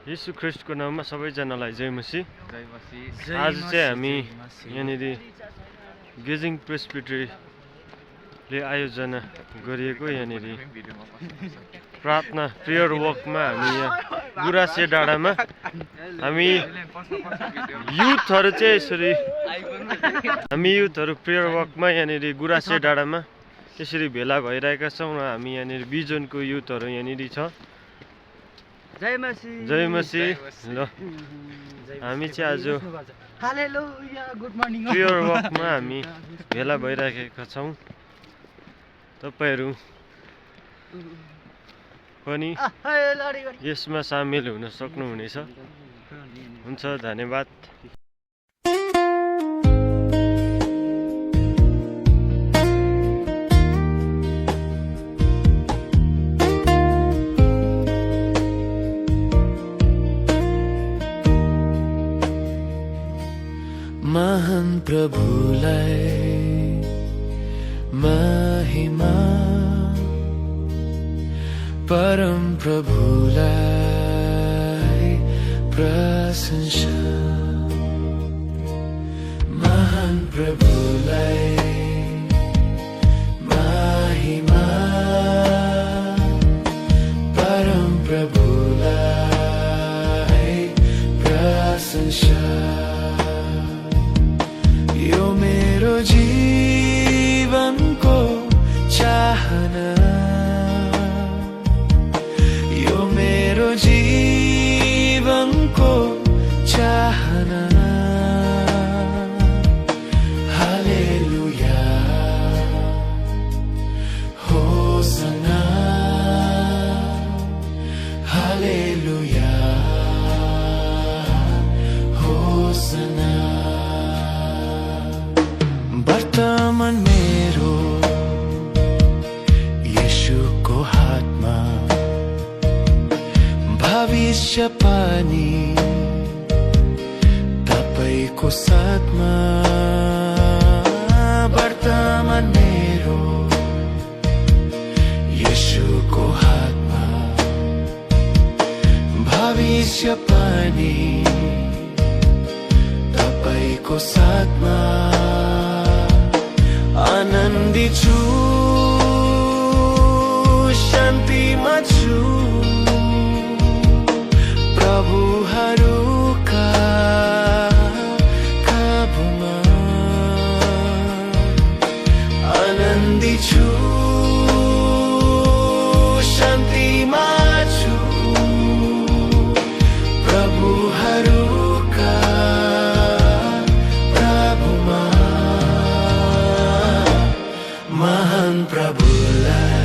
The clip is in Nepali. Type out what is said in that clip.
यीशु ख्रीष्टको नाममा सबैजनालाई जय मसी। आज चाहिँ हामी यहाँनिर गेजिङ प्रेसबिटरीले आयोजना गरिएको यहाँनिर प्रार्थना प्रेयर वकमा हामी यहाँ गुराँसे डाँडामा हामी युथहरू चाहिँ यसरी प्रेयर वकमा यहाँनिर गुराँसे डाँडामा यसरी भेला भइरहेका छौँ र हामी यहाँनिर बिजनको युथहरू यहाँनिर छ। जय मसी जय मसी। ल हामी चाहिँ आज हालेलुया गुड मर्निङ प्रेयर वकमा हामी भेला भइरहेका छौँ। तपाईहरू पनि यसमा सामेल हुन सक्नुहुनेछ। हुन्छ, धन्यवाद। महान प्रभुलाई महिमा, परम प्रभुलाई प्रशंसा। महान प्रभुलाई महिमा, परम प्रभुलाई प्रशंसा। यो मेरो जीवनको चाहना, यो मेरो जीवनको चाहना। हालेलुया होसना, हालेलुया होसना। वर्तमान मेरो येशूको हातमा, भविष्य पनि तपाईको साथमा। वर्तमान मेरो येशूको हातमा, भविष्य पनि तपाईको साथमा। आनन्दी छु, शान्तिमा छु, प्रभुहरूका काबुमा। आनन्दी छु, शान्तिमा छु, प्रभुहरूका प्रभुमा। महान प्रभुलाई